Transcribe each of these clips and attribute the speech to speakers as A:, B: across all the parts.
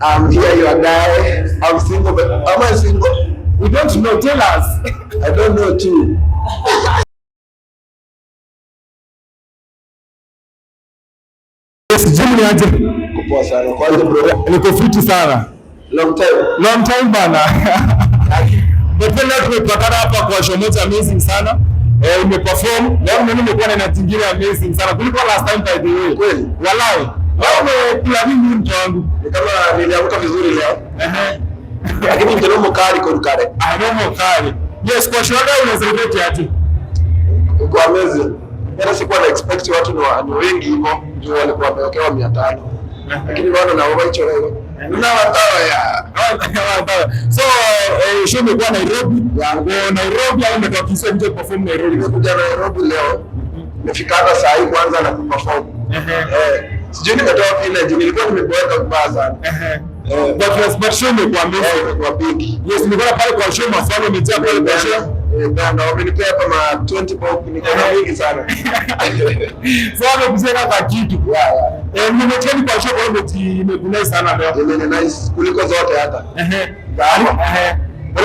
A: I'm here your guy. I'm single, but am I single?
B: We don't know, tell us.
A: I don't know too.
B: Yes, Jim ni aje?
A: Kupoa sana. Kwanza bro,
B: Niko fiti sana.
A: long time.
B: Long time bana. But leo tumepatana hapa kwa show moja amazing sana. Eh, umeperform. Leo mimi nimekuwa na night nyingine amazing sana kuliko last time by the way.
A: Kweli?
B: Walai. Leo umekula nini mtu wangu?
A: Ni kama niliamka vizuri leo.
B: Ehe.
A: Lakini ndio mkali kwa kare.
B: Anomo kali. Yes, kwa show leo una celebrate aje?
A: Kwa amazing. Hata sikuwa na expect watu ni, wa, ni wengi hivyo. Juu walikuwa wamewekewa 500. Lakini bado na wao hicho leo. Na watawa ya.
B: So, eh, show imekuwa Nairobi. Uko Nairobi au umetoka Kisii kuja kuperform Nairobi?
A: Nimekuja Nairobi leo. Nimefika hata saa hii kwanza na kuperform. Eh, sijui nimetoa wapi energy, nilikuwa nimeboeka vibaya sana.
B: Ehe.
A: Eh,
B: But, but show imekuwa amazing.
A: eh, imekuwa big.
B: Yes, nilikuwa pale kwa show maswali yamejaa pale kwa show.
A: Eh, bana, wamenipea kama 20 bob, niko na mingi sana.
B: So wamekujenga kwa kitu.
A: Yeah, yeah.
B: Eh, nimecheki kwa show kwa hiyo imekunice sana leo.
A: Imeni nice kuliko zote hata.
B: Ehe. Ehe.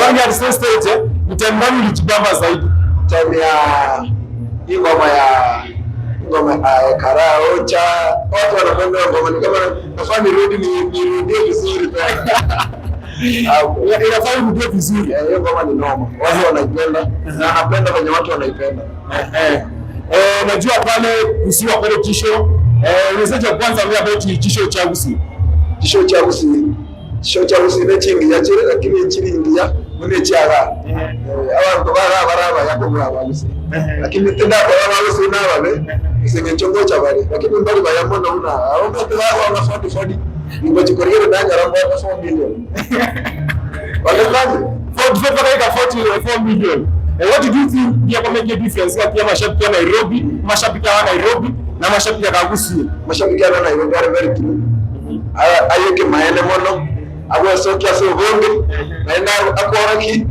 B: Rangi ya stage eh, ni time gani ulijibamba zaidi?
A: Time ya hii ngoma ya ngoma ya karaocha. Watu wanapenda hiyo ngoma ni kama nafaa nirudi ni nirudie vizuri tena. Hapo.
B: Inafaa urudie vizuri.
A: Eh, Hiyo ngoma ni noma. Watu wanaipenda na napenda venye watu wanaipenda.
B: Eh, eh, najua pale usiwa pale Chisho. Eh, unaweza kwanza ambia about Chisho cha Usi.
A: Chisho cha Usi. Chisho cha Usi ne chingiya chire lakini chiringiya mune chiaga. Abantu bara baraba yakobwa abagusi. Lakini tenda kwa abagusi nababe singechongo cha bari lakini mbali bayamona una aombe twa wa 40 40 ngo chikorere ndanya rambo 4 million. Wale
B: 44 million. Eh, what do you think ya kwa make a difference kati ya mashabiki wa Nairobi, mashabiki wa Nairobi na mashabiki wa Gusii?
A: mashabiki ana Nairobi are very true. Ayeke maene mono agwesokia ase ubonge naenda akworaki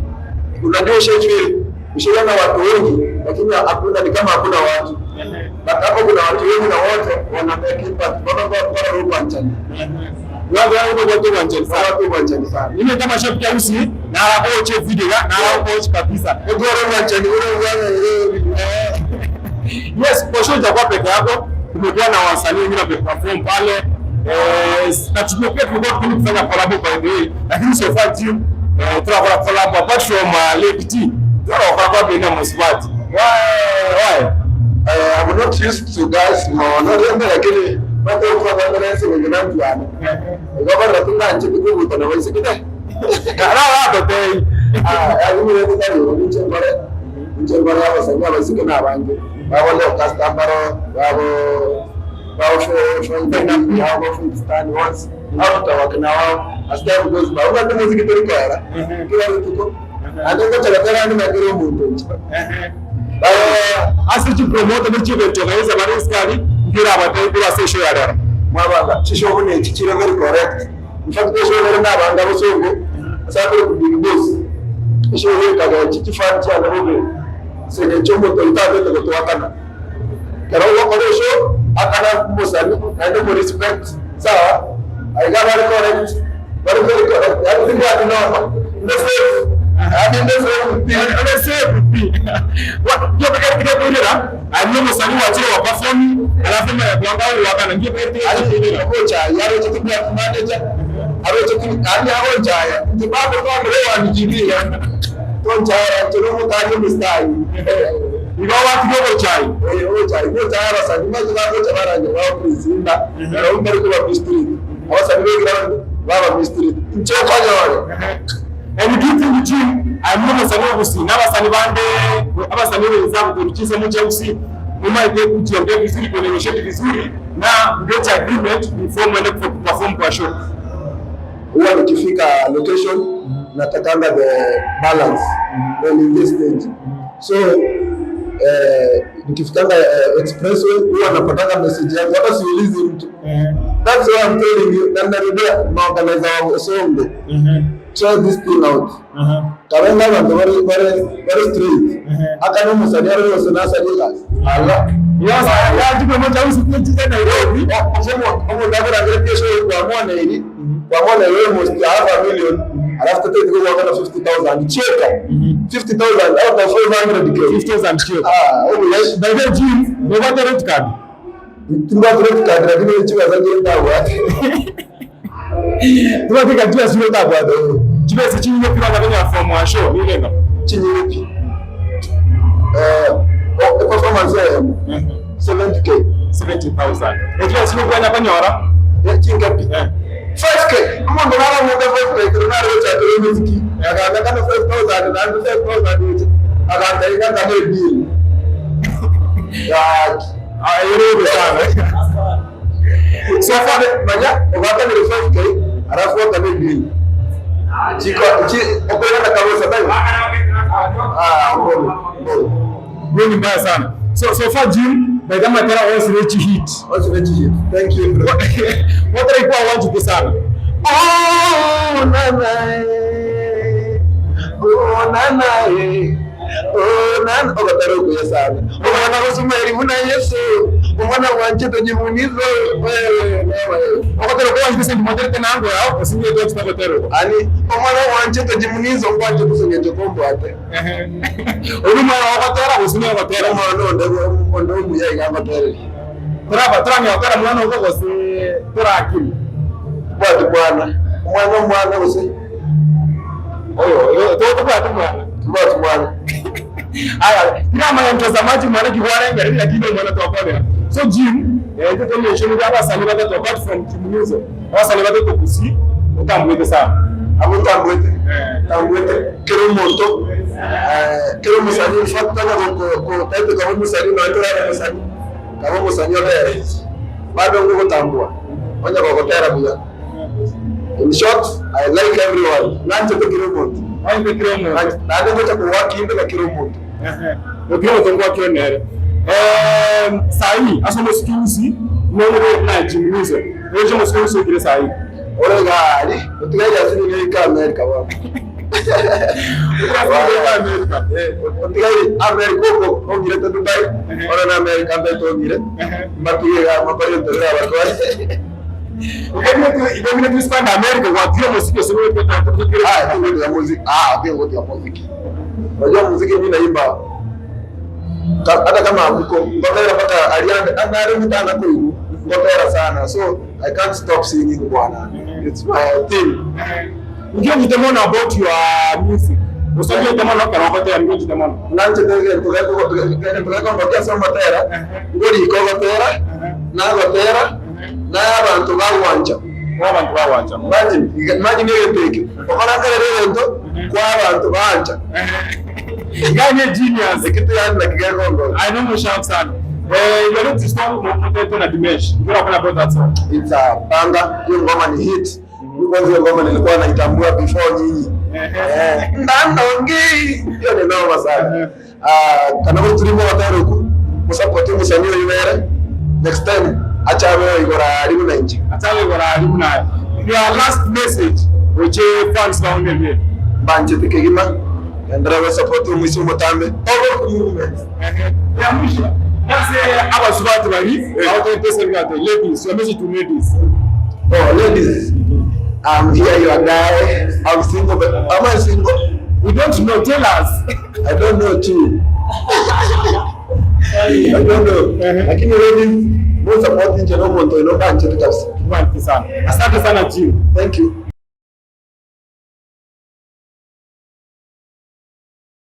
A: unajua ushaifeel ushaiona watu wengi lakini hakuna ni kama hakuna watu but hapo kuna watu wengi na wote wana make impact wanakuwa kwa ruwanchani
B: Wao wao wako uwanjani sana.
A: watu uwanjani sana
B: Mimi kama shabiki wa Gusii na coach video na coach kabisa.
A: Ugoro uwanjani ule uwanjani
B: Yes, kwa show itakuwa peke yako. Kumekuwa na wasanii wengine wameperform pale. Eh, na tumekuwa tumekuwa tukifanya collab by the way, lakini so far team eh tunakora collab apart from Lake T. Tunakora collab na Musbat. Why why?
A: Eh, I'm not used to guys no no lakini watu kwa kwa kwa sisi ni nani yani ngoma ratinga nje kuvuta na wewe sikite
B: Kana wapo tei.
A: nchengore abasani abasike n'abange babo leo customer babo babo babo Pakistan once out of now as time goes by ubwo muziki turi kwera kila rutuko anenge chalakara ndi makiro muntu
B: Asi chipromote nechivetogaiza variskari ngira abatei kura sesho ya lero.
A: mwabanga chisho bune chichiro very correct in fact esho lero n'abanga bosongo asakuri ku big boss esho hekaga chichifani cyane bobe sene chombo toitabe tokotwakana kero wakora esho akana musani and mu respect sawa I got very correct very very correct I think what no no safe I mean no safe
B: Ane safe pi. Wa yo peke yake kuira. Ani musani wachire wa perform alafu mara kwanga wakana ngiye peke yake.
A: kocha yaroche kuya manager aroche kani arocha ya ndibabo kwa mwe wanijibia toncha turumu kani mistai
B: Ingawa watu kidogo chai.
A: ocha kocha abasani maze bakocha baranje baba prisinda barumba ariko ba mystery abasani begira baba mystery ncho kwanya wale
B: And do you think team I'm not musani wa na abasani bande abasani wenzangu kuchiza moja usi mumaite kujiongea vizuri kunegotiate vizuri na get agreement before mwende perform kwa show.
A: huwa nikifika location natakanga the balance when in this stage so eh, nikifikanga eh, expressway huwa napatanga message yangu hata siulizi mtu that's why I'm telling you na narudia maorganizer wa Songo try this thing out kabenga abantu bari bari bari straight akana umusani ari wese nasarira ala
B: Yes, ya tuko moja usi kuchiza Nairobi.
A: omuntu akurangire kesho kwamwana eri. Kwa maana you almost half a million alafu totete gogoakana 50,000 chieka 50,000 out of 500k.
B: 50,000 chieka.
A: Ah, obuya.
B: By the gym, nobwate red card.
A: Timbwate red card lakini chibesa nchire ntabwate.
B: Tobwate card chibesa chire otabwate. Chibesa chinyinge pi bakabenya from our show, nirenga?
A: Chinyinge pi. Eh, oh, performance eyemo 70k.
B: 70,000. Echibesa chire okwanya konyora?
A: Chinke pi. 5k. Omonto naro omonto 5k ekero nare gochakera omosiki, agamba kane 5000 naende 5000 gocha, agantebia ng'a kane ebill. Gaki.
B: Ah, ere obe sana.
A: So far, manya, obakanire 5k, alafu okane ebill. Chiko, chi, okoirana kabisa tayo. Ah, mbona, mbona.
B: Hiyo ni mbaya sana. So so far Jim, by the time atera once reach hit.
A: Once reach hit. Thank you bro.
B: What are you want to sana?
A: Oh na na eh. Oh na na eh. Oh na ogatara okuya sana. Omwana gosumeri buna Yesu. Omwana bwanche tojimunizo wewe wewe.
B: Ogatara kwa wanjite senti motere tenango yao, osinge to chitagotero.
A: Ani omwana bwanche tojimunizo ngwanche tusongeje kombwate.
B: Ori mwana ogotera gose ogotera.
A: Omwana onde onde omuya iga agotereri.
B: Toraba torang'ea gotera mwana ogo gose torakiri.
A: Tobwati mwana. Omwana omwana gose.
B: Oyo oyo tobwati mwana.
A: Tobwati mwana.
B: Aya, tiramanya mtazamaji mwana kigwarengere lakini omwana twakwanera. So Jim, eh ndio tumeshono abasani batatu apart from Kimunizo. Abasani batatu kusi otambwete sana.
A: Abo ntambwete.
B: Eh.
A: Ntambwete kera omonto eh, kera omosani in fact tanya kotaete kaba omosani nonya torare omosani kaba omosani otere bado ngogotambua onye gogotera buya. In short, I like everyone. Nanchete kera omonto.
B: Wanjete kera omonto.
A: Naende ngocha kowaka inde na kera omonto.
B: Okire omonto ngwakire nere. Sahi ase omosiki gusii nore na Jimunizo. Oche omosiki gusii okire sahi.
A: Ore gari, otigaire ase nigo ika America bono.
B: Otigaire America.
A: Otigaire America oko ongirete Dubai, ore na America mbete ongire. Mbatige iga makore ebinto birabatware.
B: Igo bire twisipanda America gwatire omosiki ase
A: Ah, tingotiga muziki. Ah, tingotiga muziki. Unajua muziki mimi naimba hata kama hamko ngotera mpaka aliande anare mutana koigu ngotera sana so I can't stop singing bwana it's my thing
B: Ngiyo njitemona about your music. Usajye utemona kana ngotera ngiyo njitemona.
A: Nanche tugeko ase omotera ngorika ogotera nagotera na abanto bagwancha
B: Abantu bagwancha.
A: Imagine, imagine egento ekio okorangerera egento kwa abanto bancha
B: Ganye genius.
A: Ekitu yani na kigegongo.
B: I know mo sharp sana. Eh, your latest song Moteto na Dimesh. You know about that song.
A: It's a banger. Hiyo ngoma ni hit. Mimi kwanza hiyo ngoma nilikuwa naitambua before nyinyi. Eh, ndanongi. Hiyo ni noma sana. Ah, kana gũturimo gateruku musupport musanii oyu bere next time achabe igora aribu na inche.
B: Achabe igora aribu naye. Your last message which fans baongerie.
A: Banchete kegima endelea gusupport omwisi omotambe togo movement.
B: Ya mwisho. Nase abasubati bari abato pesa ladies, your message to ladies.
A: Oh, ladies, I'm here your guy. I'm single, but am I single?
B: We don't know. Tell us.
A: I don't know too. I don't know. Lakini ladies, mo support nje no monto ino banchete kabisa.
B: Asante sana. Asante sana Jim.
A: Thank you.